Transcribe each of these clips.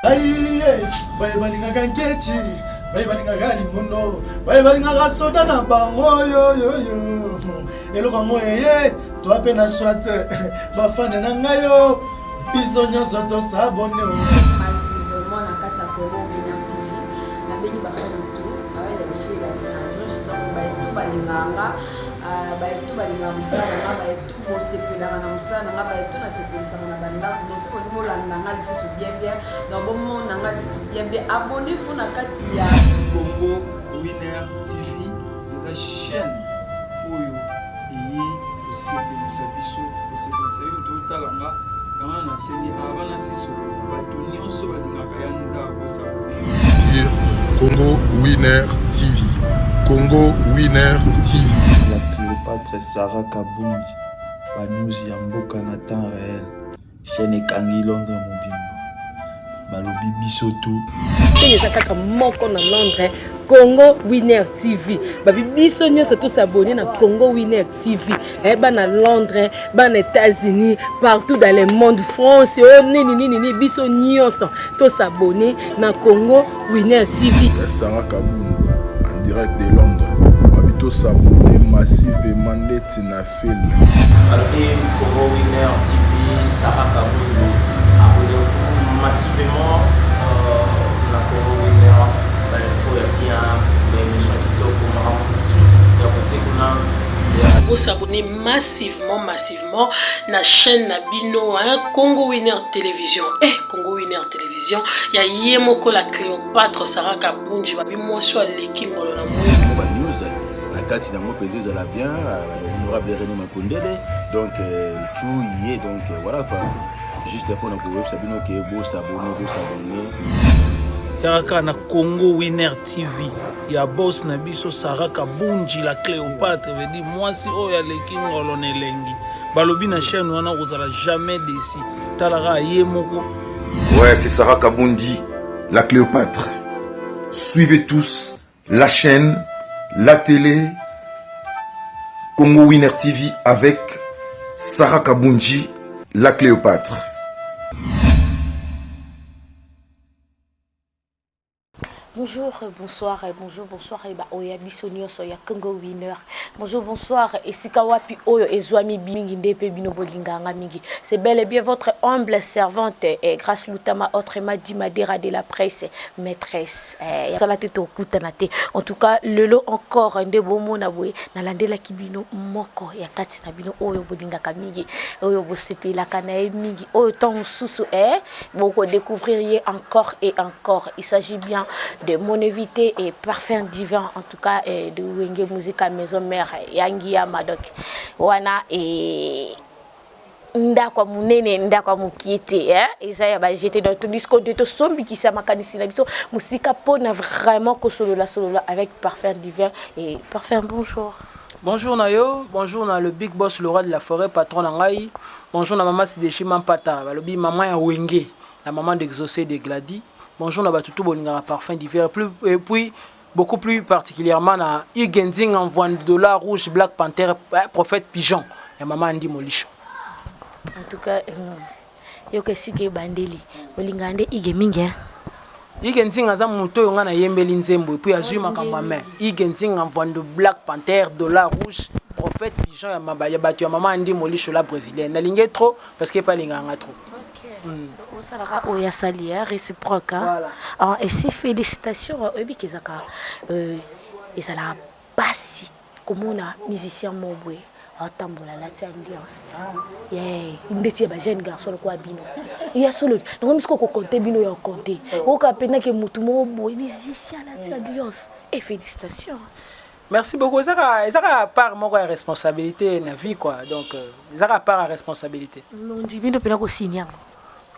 Aïe, baye balingaka nkechi, baye balingaka limono, baye balingaka soda na bango yo yo yo. Eloko yango eye, toi pe na soit bafane na ngai yo, biso nyonso tosabone. Massivement na kati ya Congo Winner TV, nabengi bafani tout, baye ya fille ya nyonso, donc baye tout balingaka nga, baye tout balingaka mosala na nga, baye tout bosepelaka na mosala na nga, baye tout nasepelisaka na bandako. Donc soki bolingi bolanda nga lisusu bien bien, donc bomona nga lisusu bien bien, abonnez-vous na kati ya Congo Winner TV, eza chaîne oyo eye kosepelisa biso, kosepelisa yo moto otala nga. Yango wana nasengi avant nasisolola, bato nyonso balingaka ya nzaa kosabone sur Congo Winner TV. Congo Winner TV. La Cléopâtre Sarah Kabungi, ba news ya mboka na temps réel. Chaîne ekangi Londres mobimba. Balobi biso tout. Chaîne eza kaka moko na Londres, Congo Winner TV. Babi biso nyonso tosabone na Congo Winner TV. Eh, bana Londres, bana États-Unis, partout dans le monde, France, oh nini nini nini, biso nyonso tosabone na Congo Winner TV. Sarah Kabungi en direct de Londres. Babi tosabone massivement ndeti na film. Balobi Congo Winner TV, Sarah Kabundu, abonnez-vous massivement na Congo Winner, ba info ya bien, ba émission kitoko, makambo ya kote kuna. Bosabonner massivement, massivement na chaîne na bino, hein, Congo Winner Télévision. Eh, Congo Winner Télévision, ya ye moko la Cléopâtre Sarah Kabunji, babi mwasi aleki ngolo na mwindu. Ba news na kati nango mpenza ezala bien, honorable René Makondele, donc tout y est, donc voilà quoi. Juste mpona koyebisa bino ke bosabone, bosabone. Yaka na Congo Winner TV ya boss na biso Sarah Kabunji la Cléopâtre, veut dire mwasi oyo aleki ngolo na elengi. Balobi na chaîne wana kozala jamais déçu. Talaka ye moko. Ouais, c'est Sarah Kabundi, la Cléopâtre. Suivez tous la chaîne, la télé, Congo Winner TV avec Sarah Kabunji, la Cléopâtre. Bonjour, bonsoir, bonjour, bonsoir, et ba oya biso nyonso ya Congo Winner. Bonjour, bonsoir, esika wapi oyo ezwami mingi nde pe bino bolinganga mingi. C'est bel et bien votre humble servante, et Grâce Lutama, autrement dit Madera de la presse, maîtresse. Sala te tokutana te. En tout cas, lelo encore nde bomona boye nalandelaki bino moko ya kati na bino oyo bolingaka mingi, oyo bosepelaka na ye mingi, oyo ntango mosusu boko découvrir ye encore et encore. Il s'agit bien de mon invité et Parfum Divin, en tout cas de Wenge Musica Maison Mère Yangi ya Madok. Wana et ndako ya monene, ndako ya mokie te, eza ya bajete. Donc tobisiko de tosombikisa makanisi na biso mosika mpona vraiment kosolola solola avec Parfum Divin. Et Parfum, bonjour. Bonjour na yo, bonjour na le big boss, le roi de la forêt, patron na ngai. Bonjour na mama Sideshi Mampata, balobi maman ya Wenge, la maman d'Exaucé de Glady. Bonjour na batutu bolingaka Parfum d'hiver, plus et puis beaucoup plus particulièrement na Hugues Nzinga Mvoine Dollar Rouge Black Panther, prophète Pigeon ya maman Andy Molisho. En tout cas, yoka esika ebandeli olingaka nde Hugues mingi, hein? Hugues Nzinga aza moto oyo nga nayembeli nzembo et puis azwi makambo ya main. Hugues Nzinga Mvoine Black Panther Dollar Rouge prophète Pigeon ya maba ya bato ya maman Andy Molisho la brésilienne. Nalingi trop parce que epa alingaka nga trop. Osalaka oyo asali réciproque. Voilà. Ah, et si félicitations, oyebi ke ezalaka ezalaka pasi komona musicien moko boye atambola alati alliance ndeti ya bajeune garçon lokola bino ya solo nango misiko kokonte bino ya konte oyoka mpendake motu moko boye musicien alati alliance et félicitations. Merci beaucoup. Ezaka part moko ya responsabilité na vie quoi. Donc ezaka part ya responsabilité. Nondi bino mpena kosigne yango.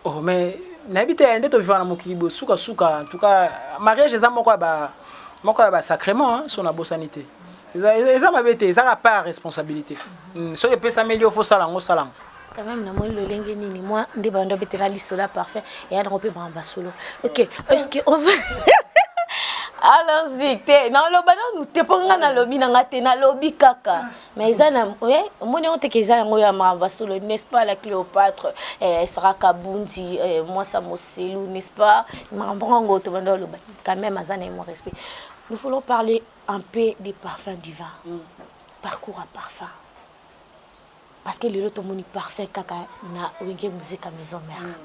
Oh mais nayebi te nde tovivaka na mokili boye sukasuka. En tout cas mariage eza moko ya ba sacrement, hein, so nabosani te. Eza mabe te, ezaka part ya responsabilité. Soki epesameli yo, fosala yango, osala yango. Quand même namoni lolenge nini moi nde bando betela lisolo ya Parfum eya nango mpe bamba solo. Ok, est-ce que on va Allons-y te naloba nanu te mpo nga nalobi na nga te nalobi kaka mais eza na eh, omoni yango teke eza yango ya makambo ya solo n'est-ce pas la Cléopâtre eh, Sarah Kabundi eh, mwasa moselu n'est-ce pas makambo yango tobanda oloba quand même aza na ye mwa respect. Nous voulons parler un peu des parfums divins parcours à parfum parce que lelo tomoni parfum kaka na Wenge Musica Maison Mère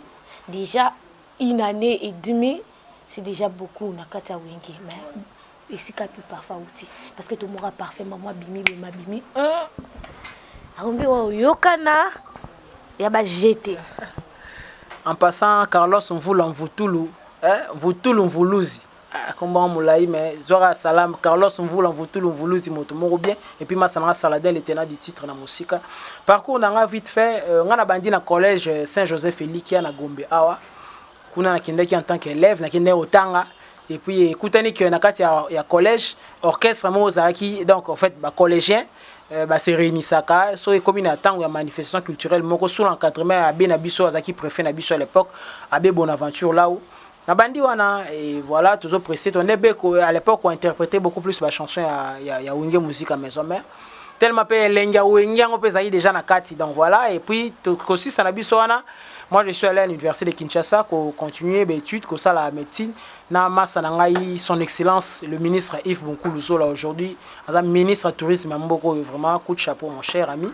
déjà une année et demie, c'est déjà beaucoup na kati ya Wenge, mais esika mpe parfum auti parce que tomoka parfum mama abimi boye mabimi akombi oyokana ya bajete. En passant, Carlos Mvula Mvutulu, eh, Mvutulu Mvuluzi, ah, kombo molai mais zwaka salam Carlos Mvula Mvutulu Mvuluzi, moto moko bien. Et puis masana Saladin, le tenant du titre na mosika. Parcours na nga vite fait, nga na bandi na collège Saint-Joseph Elikia na Gombe awa. Kuna nakendaki en tant qu'élève, nakendaki kotanga et puis ekutani ke na kati ya collège orchestre moko ozalaki. Donc en fait bacollégien base réunisaka so ekomi na ntango ya manifestation culturelle moko sous l'encadrement ya abbé na biso, azalaki préfet na biso à l'époque, abbé Bonaventure Lau. Na bandi wana et voilà, toujours pressé tonde be à l'époque on interprétait beaucoup plus ba chanson ya Wenge Musica Maison Mère, tellement mpe elengi ya Wenge yango mpe ezalaki déjà na kati. Donc voilà, et puis kosisa na biso wana, moi je suis allé à l'université de Kinshasa ko continuer baétude, kosala médecine na masa na ngai, son excellence le ministre Yves Bunkulu Zola, aujourd'hui aza ministre ya tourisme ya mboka oyo. Vraiment coup de chapeau, mon cher ami.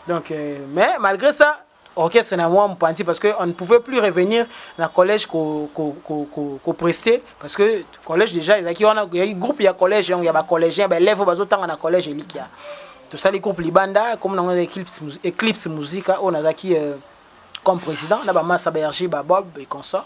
Donc mais malgré ça, orchestre na moi mopanzi parce que on ne pouvait plus revenir na collège ko ko ko ko, ko prester parce que collège déjà ezalaki wana, ezalaki groupe ya collège yango ya bacollégien, baélève oyo bazotanga na collège Elikia. Tosali groupe libanda comme nango Eclipse Musica oyo nazalaki comme président na bamasa ba RG, babob et consort.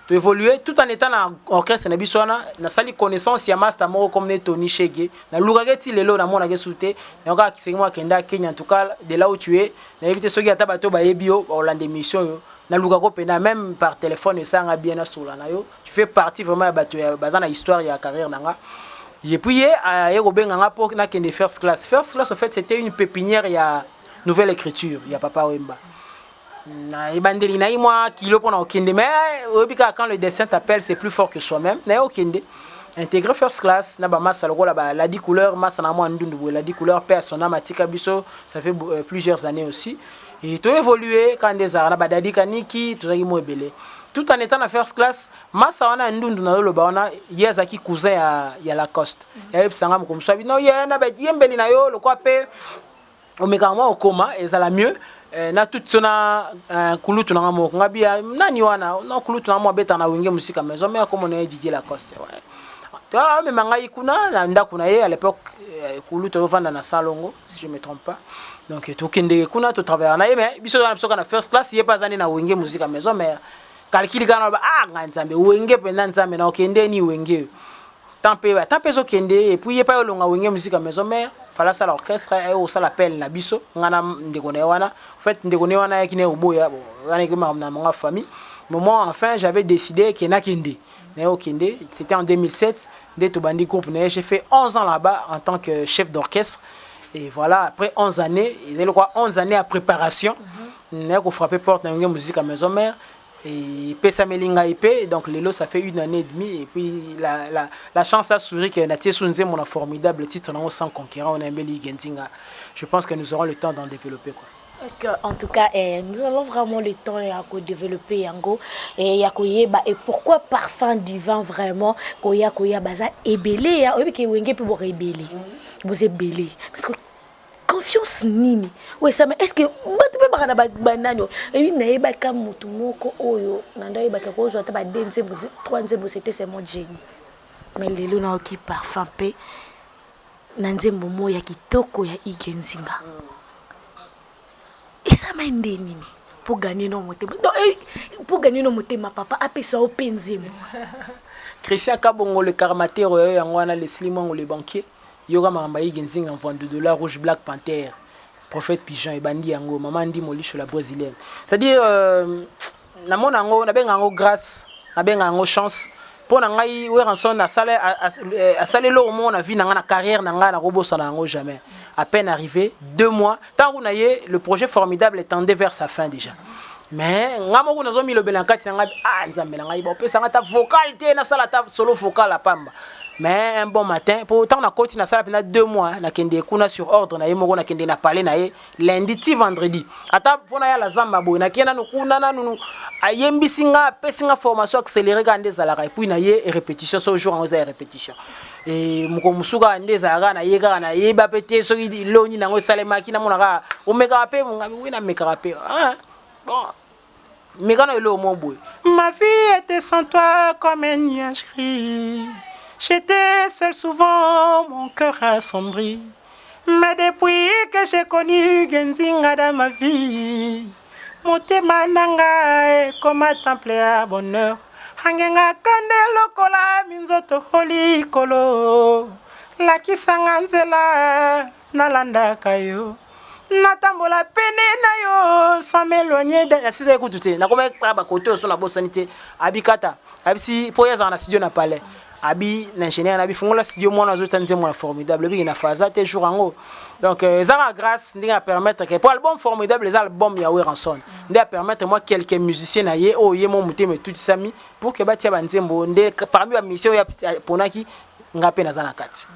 Toévoluer tout en étant na orchestre na biso wana. Nasali connaissance ya master moko comme ne Tony Shege, nalukaki ti lelo namonaki su te. Yango kaka kisenge moko akenda Kenya. En tout cas, de là où tu es, nayebi te soki ata bato bayebi yo, baolanda émission oyo, nalukako mpena même par téléphone, esanga bien nasola na yo. Tu fais partie vraiment ya bato baza na histoire ya carrière na nga. Et puis ye aye kobenga nga mpo nakende First Class. First Class, en fait, c'était une pépinière ya nouvelle écriture ya Papa Wemba. Na ebandeli na ye mwa kilo mpona kokende, mais oyebi kaka, quand le destin t'appelle, c'est plus fort que soi-même. Na ye okende intégrer First Class na bamasa lokola baladi couleur, masa na mwa ndundu boye, ladi couleur mpe asonam atika biso, ça fait plusieurs années aussi. Et toévolue kaka nde ezalaka na badadi kaniki, tozalaki mo ebele. Tout en étant na First Class, masa wana ya ndundu naloba wana, ye azalaki cousin ya Lacoste. Yayebisanga moko mosu abi no ye na bayembeli na yo lokwa mpe omekaka mwa okoma ezala mieux na tout so na kulutu nanga moko nga bia nani wana na kulutu nanga mo abeta na Wenge Musica Maison Mère, komona ye Didier Lacoste. Ouais. To amema ngai kuna na ndako na ye à l'époque, kulutu ovanda na Salongo si je me trompe pas. Donc tokendeke kuna, totravaillaka na ye, mais biso wana biso kaka na First Class, ye mpe aza nde na Wenge Musica Maison Mère. Calcul kaka na ah ngai Nzambe Wenge mpenza, Nzambe na okende ni Wenge tant mpe tant mpe ezokende. Et puis ye mpe ayolonga Wenge Musica Maison Mère, fala asala orchestre, aye kosala appel na biso, nga na ndeko na ye wana. En fait ndeko na ye wana ayaki na ye koboya. Bon, wana eki makambo na bango ya famille, mais moi enfin j'avais décidé ke nakende na ye okende. C'était en 2007 nde tobandi groupe na ye. J'ai fait 11 ans là-bas en tant que chef d'orchestre et voilà, après 11 années, ezali quoi, 11 années à préparation, naye kofrapper porte na Wenge Musica Maison Mère et epesameli ngai mpe. Donc lelo ça fait une année et demie et puis la chance a souri que natie su nzembo na formidable titre nango Sans concurrent, onayembeli Genzinga. Je pense que nous aurons le temps d'en développer quoi. Ok, en tout cas, eh, nous avons vraiment le temps ya développer yango et ya koyeba et pourquoi Parfum Divin vraiment koya koya baza ebele ya oyebi ke Wenge pe bo ebele boza ebele parce que confiance nini oyo esama? Est ce que bato mpe baka na banani oyo ebi nayebaka motu moko oyo na ndo ayebaka kozwa ata ba deux nzembo, trois nzembo, c'était seulement Jenny. Mais lelo nayoki Parfum mpe na nzembo moko ya kitoko ya Ige Nzinga. Esama nde nini mpo gagner no motema? Donc mpo gagner no motema, papa apesa yo mpe nzembo. Christian Kabongo le karmatero oyo yango wana, Leslie Mwango le banquier, yoka makambo ya Ige Nzinga, mvwandu dollar rouge, Black Panther, prophète pigeon, ebandi yango mama Ndimo Lisho la brésilienne. C'est-à-dire namona yango, nabenga yango grâce, nabenga yango chance mpo na ngai. Werrason asali eloko moko na vie na ngai, na carrière na ngai, nakobosana yango jamais. À peine arrivé, 2 mois ntango na ye, le projet formidable tendait vers sa fin déjà, mais nga moko nazomilobela na kati na ngai: ah Nzambe na ngai, bapesanga ata vocal te, nasala ata solo vocal apamba. Mais un bon matin, po ntango nakoti nasala mpenza 2 mois, nakende kuna sur ordre na ye moko, nakende na palais na ye lundi ti vendredi. Ata mpo nayala zamba boye, nakei nanu kuna nanu, ayembisi nga, apesi nga formation accélérée kaka nde ezalaka, et puis na ye répétition, so jour yango eza ya répétition. E mokolo mosusu kaka nde ezalaka na ye kaka nayeba mpe te soki loni nango esalemaki, namona kaka omekaka mpe wi namekaka mpe bon mekano eloko moko boye. Ma vie était sans toi comme un nuage gris, j'étais seul souvent, mon cœur assombri, mais depuis que j'ai connu Genzinga dans ma vie, motema na nga ekoma temple ya bonheur, angengaka nde lokola minzoto likolo, lakisanga nzela nalandaka yo, natambola pene na yo sans m'éloigner. Asisa ye kutu te, nakoma kaka bakote oyo so nabosani te. Abikata abisi mpo ye azala na studio na palais, abi na ingénieur na bifungola studio, mwana azota nzembo na Formidable, obiki na faza te jour yango. Donc eza kaka grâce ndenge apermettre ke po album Formidable eza album ya Werrason, nde apermettre moi quelques musiciens na ye oyo ye mo motema etutisami pour ke batia banzembo, nde parmi bamusicien oyo aponaki, nga mpe naza na kati.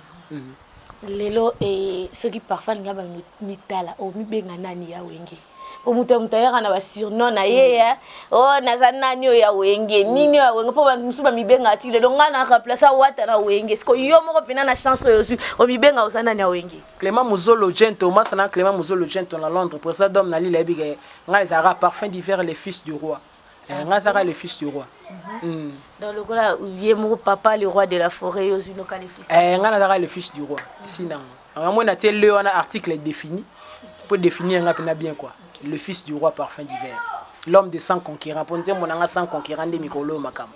Lelo e, soki parfois alinga bamitala, omibenga nani ya Wenge? Po moto ya moto ayaka na basurnom na ye ya o naza nani oyo ya Wenge, nini oyo ya Wenge, mpo bato mosusu bamibengaka ti lelo ngai na remplace Awata na Wenge. Siko yo moko mpena na chance oyo ozwi, omibenga oza nani ya Wenge? Clément Muzolo Gento, masana Clément Muzolo Gento na Londres, président d'homme na Lille, ayebi ke ngai ezalaka Parfum d'hiver, le fils du roi. Ngai azalaka le fils du roi. Donc lokola ye moko papa le roi de la forêt, yo ozwi noka le fils. Ngai nazalaka le fils du roi esi nango yango natie le wana article défini po définir nga mpena bien quoi, le fils du roi Parfum d'hiver, l'homme de sans concurrent, po nzembo nanga sans concurrent nde mikolo oyo makambo.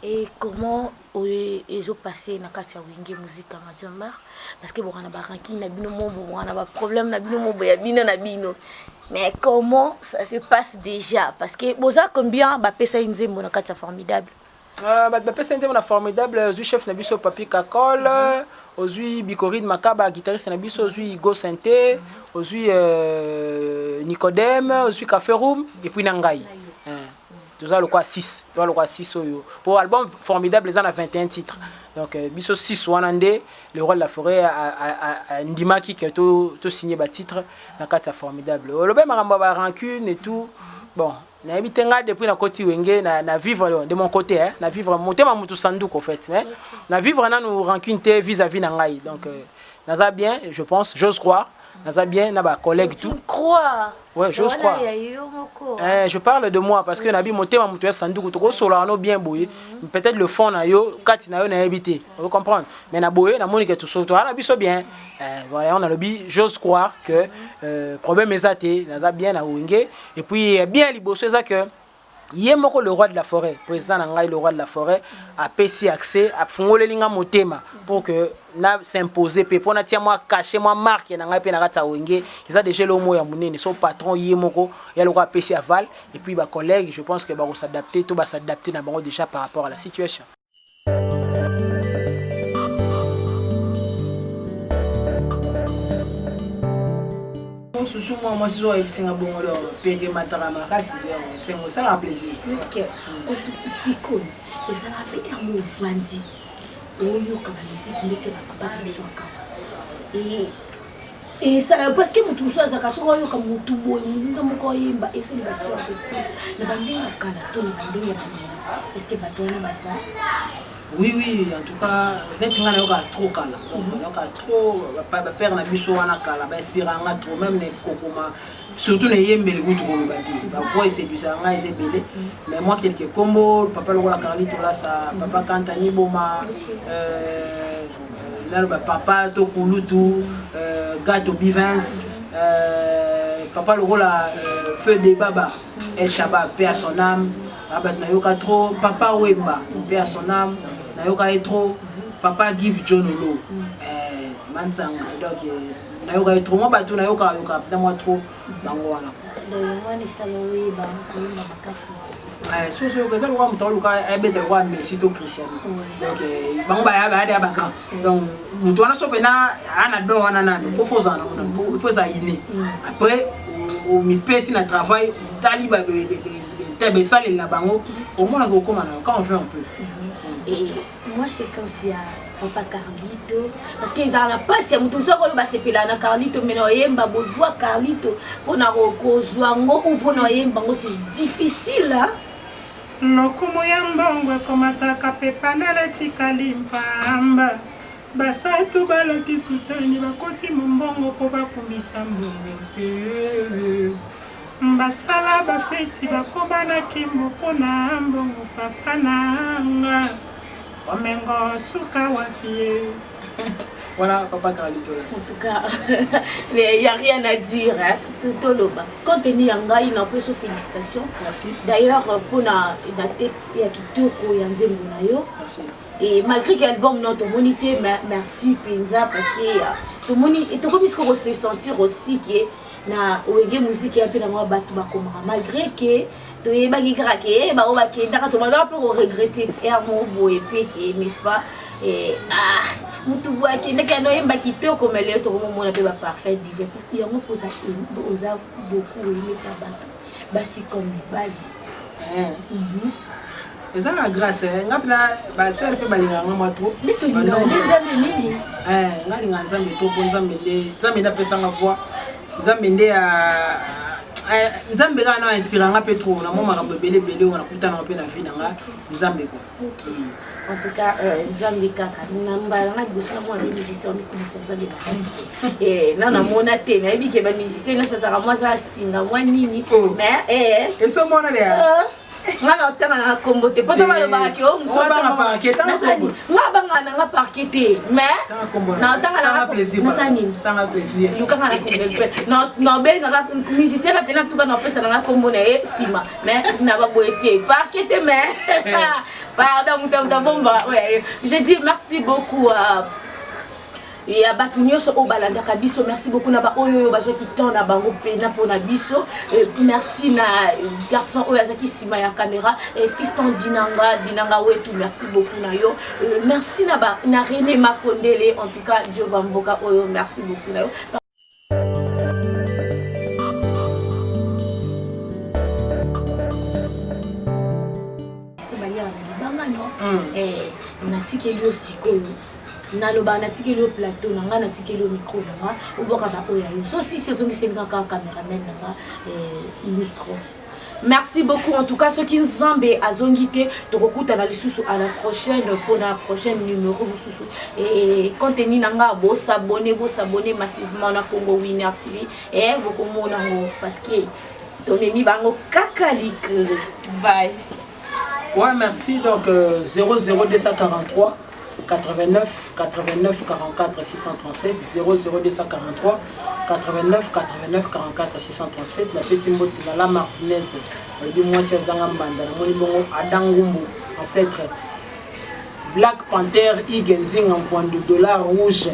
Et comment oyo ezopasse na kati ya Wenge Musica Maison Mère? Parce que boka na barancune na bino mo, boka na baproblème na bino mo, boya bino na bino, mais comment ça se passe déjà? Parce que boza combien bapesa ye nzembo na kati ya Formidable? Bato bapesa nzembo na Formidable, ozwi chef na biso Papi Kakol, ozwi Bikorine Makaba, guitariste na biso, ozwi Igo Sente, ozwi Nicodème, ozwi Café Room, et puis na ngai. Toza lokwa 6, toza lokwa 6 oyo po album Formidable eza na 21 titres. Donc biso 6 wana nde le roi de la forêt andimaki ke tosigne batitre na kati ya Formidable. Olobe makambo ya barancune et tout, bon, nayebi te. Ngai depuis nakoti Wenge na vivre de mon côté, hein, na vivre motema mutu sanduku en fait, mais na vivre nanu rancune te vis-à-vis na ngai. Donc naza bien, je pense, j'ose croire, naza bien na bacollègue tout. Croire? Ouais, j'ose croire. Eh, je parle de moi parce que nabi motema mutu ya sanduku, tokosolaka no bien boye, peut-être le fond na yo, kati na yo, nayebi te, ozo comprendre, mais na boye namoni ke toza na biso bien. Voilà, on alobi j'ose croire que problème eza te, naza bien na Wenge. Et puis bien liboso eza que ye moko le roi de la forêt, président na ngai le roi de la forêt, apesi accès, afungoleli nga motema pour que na s'imposer mpe mpo natia mwa cachet, mwa marque na ngai mpe na kati ya Wenge. Eza déjà eloko moko ya monene. So patron ye moko ya loko apesi aval, et puis bacollègue, je pense que bakos'adapter to bas'adapter na bango déjà par rapport à la situation. Susu mwa mwasi so oyebisinga bongo, donc peke mataka makasi, esengo esalaka plaisir. Sikoyo ezalaka mpe yango, ovandi oyoka bamiziki ndeti ya bapapa na biso ya kala, esala parce que motu mosusu azalaka soki oyoka motu boye, moninga moko oyemba, esali basorte na bandenge ya kala to na bandenge ya bandenge. Est ce que bato wana baza? Oui, en tout cas neti ngai nayokaka trop kala, nayokaka trop bapère na biso wana kala, bainspira nga trop, même na kokoma, surtout na eyembeli kutu koloba te, bavoix eséduisaka ngai, eza ebele. Mais moi quelque kombo papa lokola Carli Tolasa, papa Kantani Boma, naloba papa to kulutu Gato Bivins, papa lokola Feu de Baba El Shabab, paix à son âme, bato nayoka trop, papa Wemba, paix à son âme, nayoka ye trop, papa Give John Olo, Manzanga, donc nayoka ye trop. Mwa bato nayoka yoka na mwa trop bango wana. Soso yoka eza lokola moto aluka abeta lokola Messi to Cristiano, donc bango bayada ya bagrand. Donc moto wana so mpena aa na don wana nano po fo ozala nango nano, faut ozala inné, après omipesi na travail, otali besaleli na bango, omonaka okóma na yo quand on fait un peu. Moi séquence ya Papa Carlito parce que ezala na mpasi ya moto mosusu akoloba asepelaka na Carlito mais na oyemba bovoi Carlito mpona kozwa yango ou mpona oyemba yango c'est difficile hein? Lokumu ya mbongo ekomataka pe panel etikali mpamba. Basatu balati sutani bakoti mombongo po bakumisa mbongo eh. Basala ba feti bakoma na kimbo po na mbongo papa na nga. Bomengo suka wapi ye. Voilà, papa Carlitolas. En tout cas, il n'y a rien à dire. Hein. Toloba. Compte tenu ya ngai na peso félicitations. Merci. D'ailleurs, pour na na texte ya kitoko ya nzembo na yo. Merci. Et malgré que album non tomoni te, mais merci Penza parce que euh, tomoni et tokomi siko se sentir aussi que na wenge musique ya pe na mwa bato bakomaka malgré que toyebaki kaka ke eh, bango bakendaka tobandaka mpe koregrete ere moko boye mpe ke n'est-ce pas eh, ah, motu boye akendaki ano oyemba kitoko me lelo tokomomona mpe baparfait divin parce que yango mpo oza beaucoup oyemi pa bato basi comme mibali eh. mhm. eza na grâce eh. nga mpena basere mpe balingaka nga mwa trop nde nzambe mingi nga alingaka nzambe trop mpo nzambe nde nzambe nde apesanga voix nzambe nde eh, nzambe kaka na inspira nga mpe trop na mwa makambo ebele ebele oyo nakutanaka mpe na vie na nga nzambe ko en tout cas euh, nzambe kaka na mbala nga liboso na mwana musicien amikumisa nzambe makasi eh, na namona te nayebi ke bamusicien nyonso azalaka mwa aza singa mwa nini oh. mais eh. esomona lea nga na otanga nanga kombo te poto balobaka ke o mosuanga abangaka nanga parke te mais na otanga nasala nini lukanga na kombo mpe nabengaka musicien na mpena tuka napesa nanga kombo na ye nsima mais na baboye te parke te mais pardon moto moto abomba je dis merci beaucoup euh, ya bato nyonso oyo balandaka biso merci beaucoup na baoyo oyo bazwaki temps na bango mpena mpo na biso euh, merci na garçon oyo azalaki nsima ya caméra fiston dinanga dinanga wetu merci beaucoup na yo euh, merci na, ba, na rené makondele en tout cas dio bamboka oyo merci beaucoup na yo libanga no mm. eh, natikeli yo sikoyo nalobaka natikeli yo plateau na ngai natikeli yo micro na nga obwaka baoyo ya yo so sisi ozongiseli nga kaka cameraman na nga eh, micro merci beaucoup en tout cas soki nzambe azongi te tokokutana lisusu à la prochaine mpona prochaine numéro mosusu e contenu na nga bosabone bosabone massivement na congo winner tv e bokomona yango parce que tomemi bango kaka likolo bye Ouais, merci. Donc, euh, 00243 89 89 44 637 00243 89 89 44 637 napesi mbote na la martinez alobi mwasi azanga mbanda namoni bongo adam ngumbu ancêtre black panther ige nzinga mvwandu dollar rouge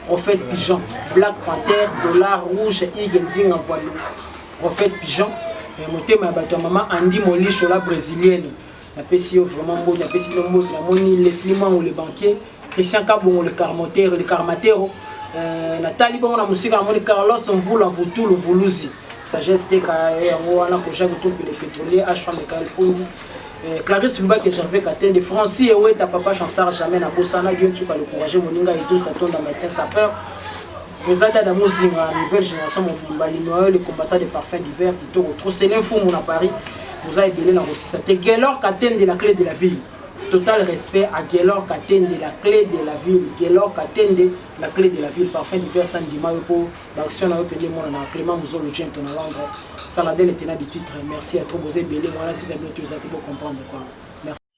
prophète pigeon black panther dollar rouge ige nzinga mvwandu prophète pigeon eh, motema ya bato ya mama andi molisho la brésilienne napesi yo vraiment mbote napesi bino mbote namoni leslie mwango le banquier christian kabongo le carmotere le carmatero euh, natali bongo na mosika namoni carlos mvula vutulu vuluzi sagesse teka yango wana kojaki tumpi le pétrolier h michael pundi euh, Clarisse Lubaki Gervais Katende, Francis Eweta, Papa Chansard, jamais na Bosana, Guillaume Tsuka, le courageux, Moninga, Idriss Atonda, Médecin Sapeur, eza dada mozinga nouvelle génération mobimba linoyo le combattant de parfum d'hiver kitoko trop selin fumu na paris boza ebele na kosisa te gelor katende la clé de la ville total respect à gelor katende la clé de la ville gelor katende la clé de la ville parfum d'hiver sa ndima yo mpo baaction na yo mpenza emonana clément muzolo gento na londres saladel etena du titre merci à trop boza ebele mwana sisa bino to eza te bocomprendre quoi merci.